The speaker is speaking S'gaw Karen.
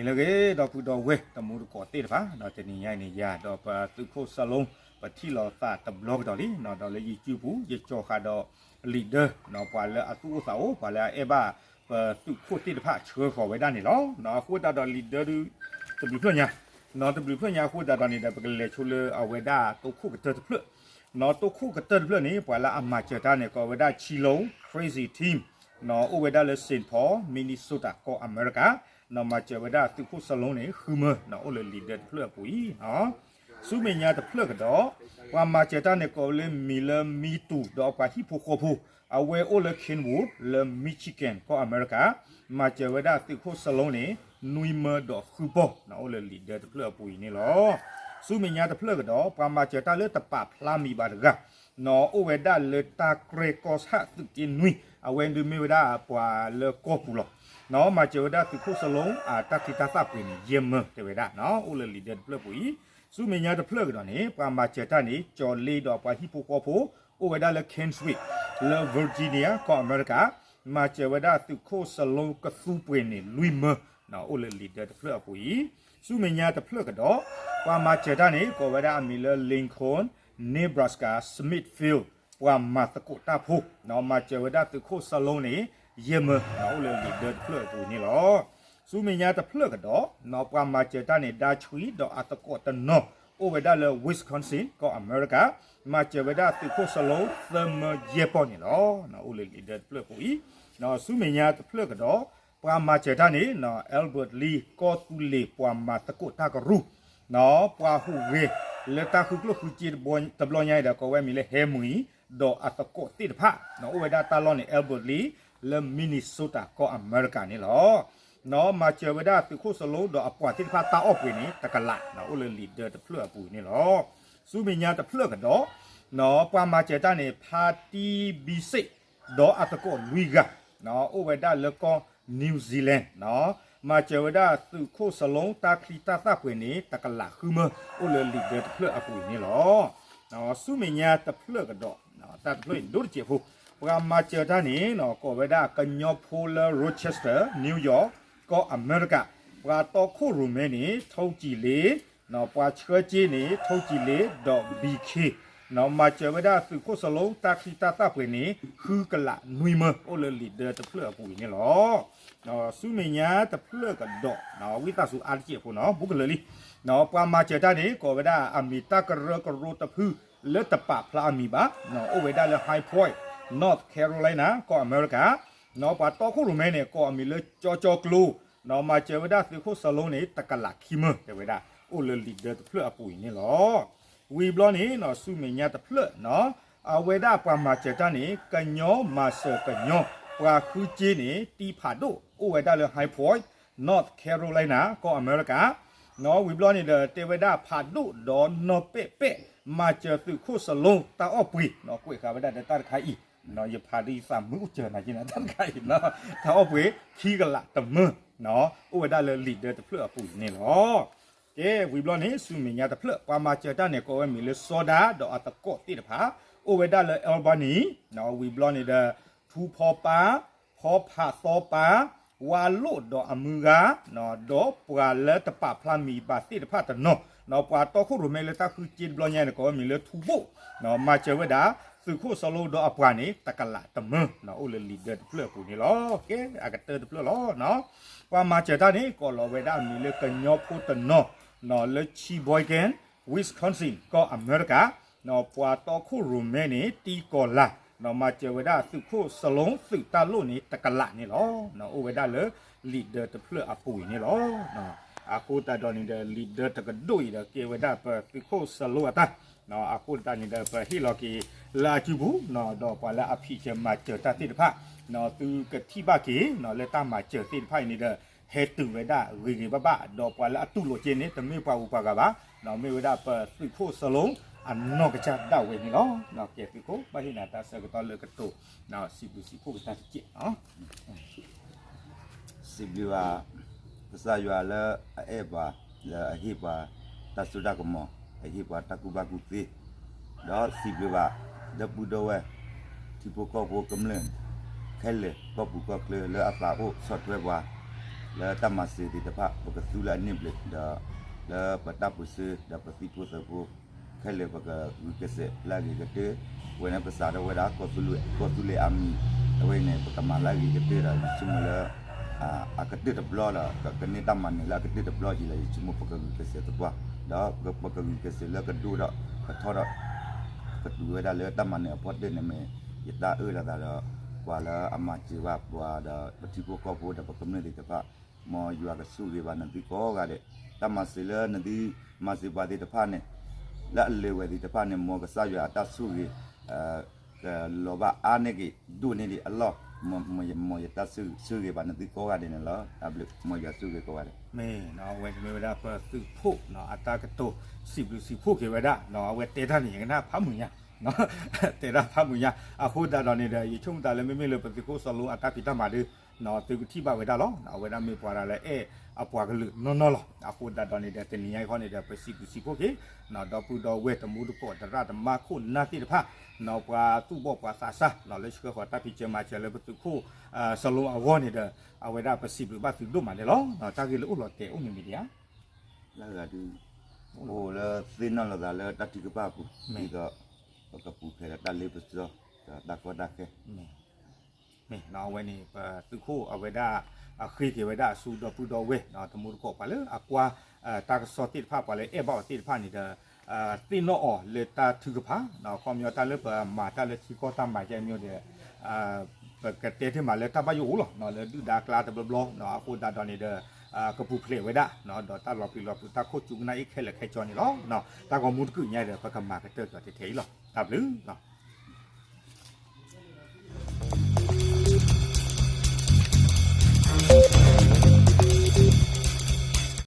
လၢအဂ့ၤ ဒီပုၢ်ဒီဝဲၢ်တံၤသကိးသ့ၣ်တဖၣ်, တနံၤညါအံၤန့ၣ် ယၤဒီးပသုးခိၣ်စလိ ပထံၣ်လိာ်သးတဘျီကဒီးလံ, ဒီးလၢ YouTube ပူၤ ယကၠီၤဃာ်ဒီး leader ပှၤလၢအသူၣ်အိၣ်သးအိၣ် ပှၤလၢအအဲၣ်ဘၣ်ပသုးခိၣ်သ့ၣ်တဖၣ်ဆှၢဃီၤဝဲဒၣ်န့ၣ်လီၤ. အဃိသတးဒီး leader ဒုး တဘျုးဖျၢၣ်ညါ, တဘျုးဖျၢၣ်ညါအဃိသတးဒီးန့ၣ်ဒီး ပကလဲၤဆိလၢအဝဲဒၣ်တိခိၣ်ကတၢၢ်တဖျၢၣ်, တိခိၣ်ကတၢၢ်တဖျၢၣ်န့ၣ် ပှၤလၢအမၤစၢၤတၢ်န့ၣ် ကိးဝဲဒၣ် Chilo Crazy Team အိၣ်ဝဲဒၣ်လၢ Saint Paul Minnesota ကီၢ်အမဲရကၤ, မၤစၢၤဝဲဒၣ်သုးခိၣ်စလိန့ၣ် ဃုမၢ အိၣ်လၢ leader တဖျၢၣ်အပူၤအံၤ ဆူမဲာ်ညါတဖျၢၣ်ကဒီး ပှၤမၤစၢၤတၢ်န့ၣ် ကိးလၢမံၤလၢမံတူၤ ဒီးအပှၤဟံၣ်ဖိဃီဖိ, အဝဲအိၣ်လၢ Kenwood လၢ Michigan ကီၢ်အမဲရကၤ, မၤစၢၤဝဲဒၣ်သုးခိၣ်စလိန့ၣ် နွံမၢဒီးဃုပီၢ် အိၣ်လၢ leader တဖျၢၣ်အပူၤအံၤန့ၣ်လီၤ. ဆူမဲာ်ညါတဖျၢၣ်ကဒီး ပှၤမၤစၢၤတၢ်လၢတပာ်ဖျါမံၤဘၣ်တဂၤ အိၣ်ဝဲဒၣ်လၢတၢ်ကြဲၢ်ကီၢ်ဆၣ်သုးက့နွံ, အဝဲဒုးမ့ၢ်ဝဲဒၣ်ပှၤလၢကီၢ်ပူၤလီၤ. မၤစၢၤဝဲဒၣ်သုးခိၣ်စလိ အတၢ်ချံတၢ်သၣ်ပှ့ၤန့ၣ် ယဲၢ်မၢတဲဝဲဒၣ် အိၣ်လၢ leader တဖျၢၣ်အပူၤအံၤ, ဆူမဲာ်ညါတဖျၢၣ်ကဒီးန့ၣ် ပှၤမၤစၢၤတၢ်န့ၣ် ကၠီၤလ့ဒီးအပှၤဟံၣ်ဖိဃီဖိ အိၣ်ဝဲဒၣ်လၢ Keswick လၢ Virginia ကီၢ်အမဲရကၤ, မၤစၢၤဝဲဒၣ်သုးခိၣ်စလိကသူပှ့ၤန့ၣ် လွံၢ်မၢ အိၣ်လၢ leader တဖျၢၣ်အပူၤအံၤ, ဆူမဲာ်ညါတဖျၢၣ်ကဒီး ပှၤမၤစၢၤတၢ်န့ၣ် ကိးဝဲဒၣ်အမံၤလၢ Lincoln Nebraska Smithfield ပှၤမၤသကိးတၢ်ဖိ, မၤစၢၤဝဲဒၣ်သုးခိၣ်စလိန့ၣ် ယဲၢ်မၢ အိၣ်လၢ leader တဖျၢၣ်အပူၤန့ၣ်လီၤ. ဆူမဲာ်ညါတဖျၢၣ်ကဒီး ပှၤမၤစၢၤတၢ်န့ၣ် ဒါဆှံဒီးအသကိးတနီၤ အိၣ်ဝဲဒၣ်လၢ Wisconsin ကီၢ်အမဲရကၤ, မၤစၢၤဝဲဒၣ်သုးခိၣ်စလိ သၢမၢယဲၢ်ပီၢ်န့ၣ်လီၤ. အိၣ်လၢ leader တဖျၢၣ်အပူၤအံၤ, ဆူမဲာ်ညါတဖျၢၣ်ကဒီး ပှၤမၤစၢၤတၢ်န့ၣ် Albert Lee ကီၢ်သူလ့ၤပှၤမၤသကိးတၢ်ကရူၢ် ပှၤဟူးဂဲၤလၢတၢ်ဃုကျိၣ်ဃုစ့တဘျီညါအံၤဒီး ကိးဝဲမံၤလၢ Henry ဒီးအသကိးသ့ၣ်တဖၣ် အိၣ်ဝဲဒၣ်တၢ်လီၢ်န့ၣ် Albert Lee လၢ Minnesota ကီၢ်အမဲရကၤန့ၣ်လီၤ. မၤစၢၤဝဲဒၣ်သုးခိၣ်စလိဒီးအပှၤသ့ၣ်တဖၣ်တၢ်အီၣ်ပှ့ၤန့ၣ် တကလး အိၣ်လၢ leader တဖျၢၣ်အပူၤန့ၣ်လီၤ. ဆူမဲာ်ညါတဖျၢၣ်ကဒီး ပှၤမၤစၢၤတၢ်န့ၣ် ဖါတံဘံစ့ၣ် ဒီးအသကိးလွံၢ်ဂၤ အိၣ်ဝဲဒၣ်လၢကီၢ် New Zealand မၤစၢၤဝဲဒၣ်သုးခိၣ်စလိ တၢ်ချံတၢ်သၣ်ပှ့ၤန့ၣ် တကလးဃုမၢ အိၣ်လၢ leader တဖျၢၣ်အပူၤအံၤန့ၣ်လီၤ. ဆူမဲာ်ညါတဖျၢၣ်ကဒီး တၢ်တဖျၢၣ်အံၤဒိၣ်တစဲးဖိ ပှၤမၤစၢၤတၢ်န့ၣ် ကိးဝဲဒၣ်ကညီဖိလၢ Rochester New York ကီၢ်အမဲရကၤ, ပှၤတီခိၣ်ရိၣ်မဲန့ၣ် ထိကံၣ်လ့, ပှၤဆှၢစ့န့ၣ် ထိကံၣ်လ့ဒီး ဘံခ့, မၤစၢၤဝဲဒၣ်သုးခိၣ်စလိ တၢ်ချံတၢ်သၣ်ပှ့ၤန့ၣ် ဃုကလးနွံမၢ အိၣ်လၢ leader တဖျၢၣ်အပူၤအံၤန့ၣ်လီၤ. ဆူမဲာ်ညါတဖျၢၣ်ကဒီး ဝံသးစူၤအါတစဲးဖိနီၤ ဘူးကလၢာ်လံ, ပှၤမၤစၢၤတၢ်န့ၣ် ကိးဝဲဒၣ် အမံၤတၢ်ကရၢကရိတဖု လၢတပာ်ဖျါအမံၤဘၣ်, အိၣ်ဝဲဒၣ်လၢ High Point, North Carolina ကီၢ်အမဲရကၤ, ပှၤတီခိၣ်ရိၣ်မဲန့ၣ် ကိးအမံၤလၢ ကၠီကၠီကျိ, မၤစၢၤဝဲဒၣ်သုးခိၣ်စလိန့ၣ် တကလးခံမၢ တဲဝဲဒၣ် အိၣ်လၢ leader တဖျၢၣ်အပူၤအံၤန့ၣ်လီၤ. ဝံၤဘျီန့ၣ် ဆူမဲာ်ညါတဖျၢၣ် အဝဲဒၣ်ပှၤမၤစၢၤတၢ်န့ၣ် ကညီမၤစၢၤကညီ ပှၤဃုစ့န့ၣ် တံဖးဒိၣ် အိၣ်ဝဲဒၣ်လၢ High Point, North Carolina ကီၢ်အမဲရကၤ, ဝံၤဘျီန့ၣ်ဒီး တဲဝဲဒၣ်ဖးဒိၣ်ဒီးနီၢ်ပဲာ်ပဲာ် မၤစၢၤသုးခိၣ်စလိ တၢ်အီၣ်ပှ့ၤ ကွဲးဃာ်ဝဲဒၣ်ဒီးတၢ်တခါအံၤ, ယဖးဒ်ယသးမုာ်အိၣ်စၢၤနၤက့န့ၣ် တၢ်တခါအံၤ တၢ်အီၣ်ပှ့ၤခံကလးတမၢ အိၣ်ဝဲဒၣ်လၢ leader တဖျၢၣ်အပူၤအံၤန့ၣ်လီၤ. ကဲ ဝံၤဘျီန့ၣ် ဆူမဲာ်ညါတဖျၢၣ် ပှၤမၤစၢၤတၢ်န့ၣ် ကိးဝဲမံၤလၢစီၤဒၤ ဒီးအသကိးသ့ၣ်တဖၣ် အိၣ်ဝဲဒၣ်လၢ Albany, ဝံၤဘျီန့ၣ်ဒီး ထူဖီပၤ, ဖီဖးသီပၤ, ဝါလိၣ်ဒီးအမုၢ်ဂၤ, ဒီးပှၤလၢတပာ်ဖျါမံၤဘၣ်သ့ၣ်တဖၣ်တနီၤ, ပှၤတီခိၣ်ရိၣ်မဲလၢတၢ်ဃုစ့တဘျီညါန့ၣ် ကိးဝဲမံၤလၢထူဘိၣ်, မၤစၢၤဝဲဒၣ် သုးခိၣ်စလိဒီးအပှၤန့ၣ် တကလးတမၢ အိၣ်လၢ leader တဖျၢၣ်အပူၤန့ၣ်လီၤ. ကဲ အကတၢၢ်တဖျၢၣ်လီၤ. ပှၤမၤစၢၤတၢ်န့ၣ် ကိးလီၤဝဲဒၣ်အမံၤလၢကညီဖိတနီၤ လၢ Sheboygan, Wisconsin ကီၢ်အမဲရကၤ, ပှၤတီခိၣ်ရိၣ်မဲန့ၣ် တံကီၤလၤ, မၤစၢၤဝဲဒၣ်သုးခိၣ်စလိသုးတၢ်လိၣ်န့ၣ် တကလးန့ၣ်လီၤ. အိၣ်ဝဲဒၣ်လၢ leader တဖျၢၣ်အပူၤအံၤန့ၣ်လီၤ. အဃိသတးဒီးန့ၣ်ဒီး leader တကဒိၣ်အံၤဒီး ကဲဝဲဒၣ်ပသုးခိၣ်စလိအတၢ်, အဃိသတးန့ၣ်ဒီး ပဟ့ၣ်လီၤက့ၤလၢအစုပူၤ, ဒီးပှၤလၢအဖံးစၢၤမၤစၢၤတၢ်သ့ၣ်တဖၣ်, သုကထံၣ်ဘၣ်က့ၤ လၢတၢ်မၤစၢၤသ့ၣ်တဖၣ်အံၤန့ၣ်ဒီး ဟဲတုၤဝဲဒၣ်ဂ့ၤဂ့ၤဘၣ်ဘၣ်, ဒီးပှၤလၢအတူၢ်လိာ်က့ၤန့ၣ် တမ့ၢ်ပှၤဂုၤပှၤဂၤဘၣ်, မ့ၢ်ဝဲဒၣ်ပသုးခိၣ်စလိအနီၢ်ကစၢ်ဒၣ်ဝဲန့ၣ်လီၤ. ကဲသုးခိၣ် ဘၣ်ဟ့ၣ်နၤတၢ်ဆၢကတီၢ်လၢကတိၤ စံးဘျုးစံးဖှိၣ်က့ၤတၢ်တက့ၢ်. စံးဘျုးဘၣ် ကစၢ်ယွၤလၢအအဲၣ်ပှၤ, လၢအဟ့ၣ်ပှၤတၢ်စိတၢ်ကမီၤ, အဟ့ၣ်ပှၤတၢ်ကူၣ်ဘၣ်ကူၣ်သ့, ဒီးစံးဘျုးဘၣ် ဒီပုၢ်ဒီဝဲၢ် ထံဖိကီၢ်ဖိကမျၢၢ်ခဲလၢာ် ကီၢ်ပူၤကီၢ်ချၢလၢအသးအိၣ်ဆီၣ်ထွဲပှၤ, လၢတၢ်မၤစၢၤသ့ၣ်တဖၣ် ပကသူလၢအန့ၢ်ဘျဲၣ်ဒီး လၢပတၢ်ပၢၢ်ဆၢ ဒီးပသံဖိသၣ်ဖိ ခဲလၢာ်ပကဂုာ်ကျဲးစၢးလၢအဂ့ၤကတၢၢ်, အဝဲန့ၣ်ပစးထီၣ်ဝဲဒၣ် ကီၢ်သူလ့ၤအမံၤ အဝဲန့ၣ် ပကမၤလၢအဂ့ၤကတၢၢ်ဒီး ယဆိကမိၣ်လၢ အကတၢၢ်တဘျီဒီး ကန့ၢ်တၢ်မၤနၢၤလၢအကတၢၢ်တဘျီအံၤလီၤ. ယဆိကမိၣ်ပကဂုာ်ကျဲးစၢးသပှၢ် ဒီးပကဂုာ်ကျဲးစၢးလၢကဒိၣ်ထီၣ်ကထီထီၣ် ကတုၤဝဲဒၣ်လၢတၢ်မၤနၢၤအဖီတၢၢ်န့ၣ်မ့ၢ် ယတၢ်အၢၣ်လီၤသးဒီး ပှၤလၢအမၤစၢၤဘၣ်ပှၤဒီး ပထံဖိကီၢ်ဖိဒီးပကမျၢၢ်သ့ၣ်တဖၣ်, မ်ယွၤကဆိၣ်ဂ့ၤဘၣ်နသုကိးဂၤဒဲး, တၢ်မၤစၢၤလၢနသုမၤစၢၤပှၤသ့ၣ်တဖၣ်န့ၣ် လၢအလဲၤဝဲသ့ၣ်တဖၣ်န့ၣ် မ်ကစၢ်ယွၤအတၢ်ဆိၣ်ဂ့ၤ ကလီၤဘၣ်အါန့ၢ်က့ၤ ဒိၣ်န့ၢ်ဒံးအလီၢ်, မ်ယတၢ်ဆိၣ်ဂ့ၤဘၣ်နသုကိးဂၤဒဲးန့ၣ်လီၤ. တၢ်ဘျုး မ်ယွၤဆိၣ်ဂ့ၤကိးဂၤဒဲး. မ့ၢ်နီၤ အဝဲန့ၣ်မ့ၢ်ဝဲဒၣ်ပသုးခိၣ်နီၤ အတၢ်ကတိၤ စံးဘျုးစံးဖှိၣ်က့ၤဝဲဒၣ်နီၤ အဝဲတဲတၢ်န့ၣ် ယကနၣ်ဖးမုာ်ညါ တဲဒၣ်ဖးမုာ်ညါ, အဃိသတးဒီးန့ၣ်ဒီး ယဆိကမိၣ်သးလၢမ့မ့ၢ်လၢပသုးခိၣ်စီၤလိအတၢ်ဖံးတၢ်မၤဒီး သုကထံၣ်ဘၣ်ဝဲဒၣ်လီၤ. အဝဲဒၣ်မ့ၢ်ပှၤတဂၤလၢအဲၣ်အပှၤကလုာ်နီၢ်နီၢ်လီၤ. အဃိသတးဒီးန့ၣ်ဒီး တနံၤညါအံၤဃီန့ၣ်ဒီး ပစံးဘျုးစံးဖှိၣ်က့ၤ ဒီပုၢ်ဒီဝဲၢ်တမူတကိး သရၣ်သမါခိၣ်နၢ်သ့ၣ်တဖၣ် ပှၤသူၣ်ဘီၣ်ပှၤသးစၢ် လၢဆှၢဃီၤတၢ်ဖံးစၢၤမၤစၢၤလၢပသုးခိၣ်စီၤလိအဂီၢ်န့ၣ်ဒီး အဝဲဒၣ်ပစံးဘျုးဘၣ်သုဒိၣ်မးန့ၣ်လီၤ. တၢ်ဂ့ၢ်လၢအိၣ်လီၤတဲာ်အိၣ်မံၤမံၤဒံးဧါ လၢဂၤဒု အိၣ်လၢသ့ၣ်နီၣ်လိာ်သးလၢတၢ်ထုကဖၣ်အပူၤ ဒ်သိး ပကပူၤဖျဲးဒီးတၢ်လ့ပစီ ဒီးတၢ်ကီတၢ်ခဲ မ့ၢ်နီၤ အဝဲန့ၣ် ပသုးခိၣ်အဝဲဒၣ် အဃ့က့ၤဝဲဒၣ်အစုဒီပုၢ်ဒီဝဲၢ် တမူတကိး ပှၤလၢအကွၢ် တၢ်ကစီၣ်သ့ၣ်တဖၣ် ပှၤလၢအဲၣ်ဘၣ်အီၤသ့ၣ်တဖၣ်န့ၣ်ဒီး သ့ၣ်နီၣ်အီၤလၢတၢ်ထုကဖၣ် ခီပညီတၢ်လၢပမၤတၢ်လၢထံကီၢ်တၢ်မၤယဲၢ်မံၤဒီး ပကတဲတ့ၢ်မးလၢတၢ်ဘၣ်ယိၣ်အိၣ်လီၤ လၢဒုၣ်ဒါအကျါတဘျီဘျီ အဃိသတးဒီးန့ၣ်ဒီး ကပူၤဖျဲးဝဲဒၣ် ဒီးတၢ်လီၤပျံၤလီၤဖုးတၢ်ခိၣ်ကၠူကနၣ်အံၤခဲလၢာ်ခဲဆ့န့ၣ်လီၤ. တၢ်ဂီၤမူတကုာ်ညါဒီး ပကမၤကတၢၢ်ကီးထဲထဲအံၤလီၤ. တၢ်ဘျုး